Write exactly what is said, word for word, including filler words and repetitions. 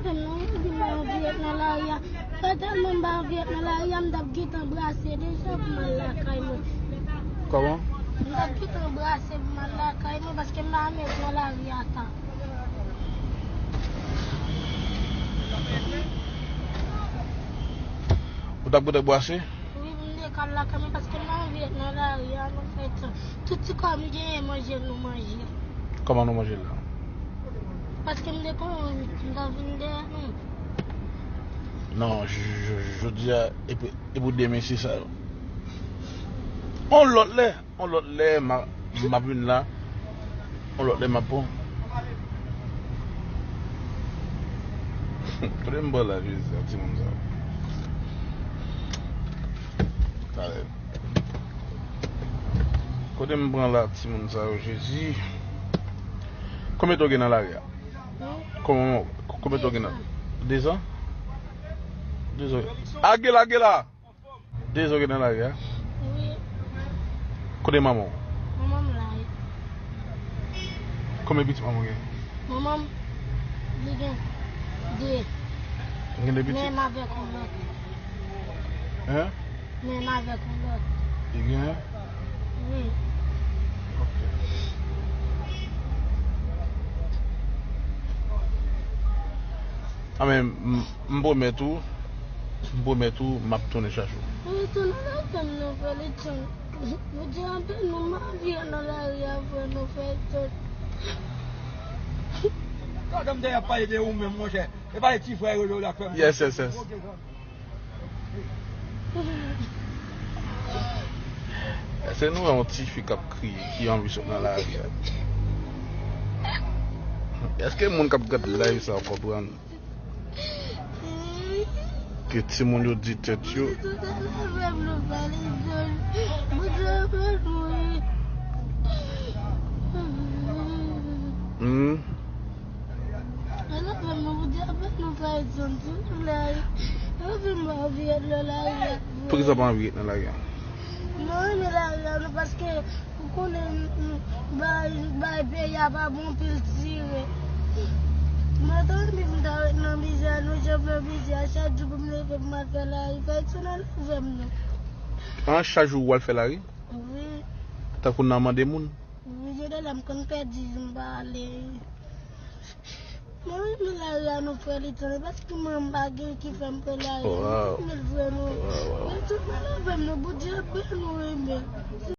Mwen anvi, mwen anvi ret nan lari a. Fè tèlman m pa anvi ret nan lari a, m t ap gentan brase deja pou m al lakay mwen. Kòman? M t ap gentan brase pou m al lakay mwen paske m pa renmen ret nan lari a tan. Ou t ap gentan brase? Wi, m te ka al lakay mwen paske m pa anvi ret nan lari a, nou fè tan. Tout ti kòb m genyen, manje nou manje. Kòman nou manje l la? Paske m te konnen m t ap vin dèyè nou. Non, j-, j-, jodi a, e pou, e pou demen se sa. On lòt lè, on lòt lè, m a, m ap vin la, on lòt lè, m ap pran. Kote m pran la, Jezi, ak timoun sa yo? Talè. Kote m pran la, timoun sa yo, Jezi? Konbyen tan w gen nan lari a? Kòman, konbyen tan w gen nan? Dezan? Dezan. Age la, age la! Dezan w gen nan lari a? Wi. Kote manman w? Manman m la wi. Konbyen pitit manman w gen? Manman m, li gen de. Li gen de pitit? Men m avèk yon lòt. Hein? Men m avèk yon lòt. Li gen? Wi. Ok. A men, m, m pwomèt ou, m pwomèt ou, m ap tounen chache w. Wi, tounen lakay m non, frè Lidson. Bondye anpil nou, m anvi al nan lari a, frè, nou fè sòt. Tande m te ap pale de ou menm, monchè. E pa de ti frè yo, yo la, frè m. Yes, yes, yes. Èske nou wè yon tifi k ap kriye, ki anvi sot nan lari a? Èske moun k ap gad live sa yo konprann ke timoun yo di tèt yo? Hmm? Alò, fè nou, Bondye ap fè nou fè egzanp, silvouplè. Alò, fè m pa anvi ret nan lari a. Poukisa w pa anvi ret nan lari a? Mwen renmen lari a, non, paske ou konnen, m, m, bay, bay peyi a pa bon anpil tire. Mwen ta renmen m ta ret nan mizè, non, jan m fè mizè a, chak jou pou m leve pou m al fè lari. Fè egzanp, alò, fè m, non. An, chak jou w al fè lari? Wi. Tankou nan mande moun? Wi, gen de lè m konn pèdi, m pa ale. Mwen renmen lari a non, frè Lidson, e paske mwen m pa gen ki fè m pran lari a. Mwen renmen l vre non. Mwen tou mwen leve m non, Bondye ap beni nou renmen.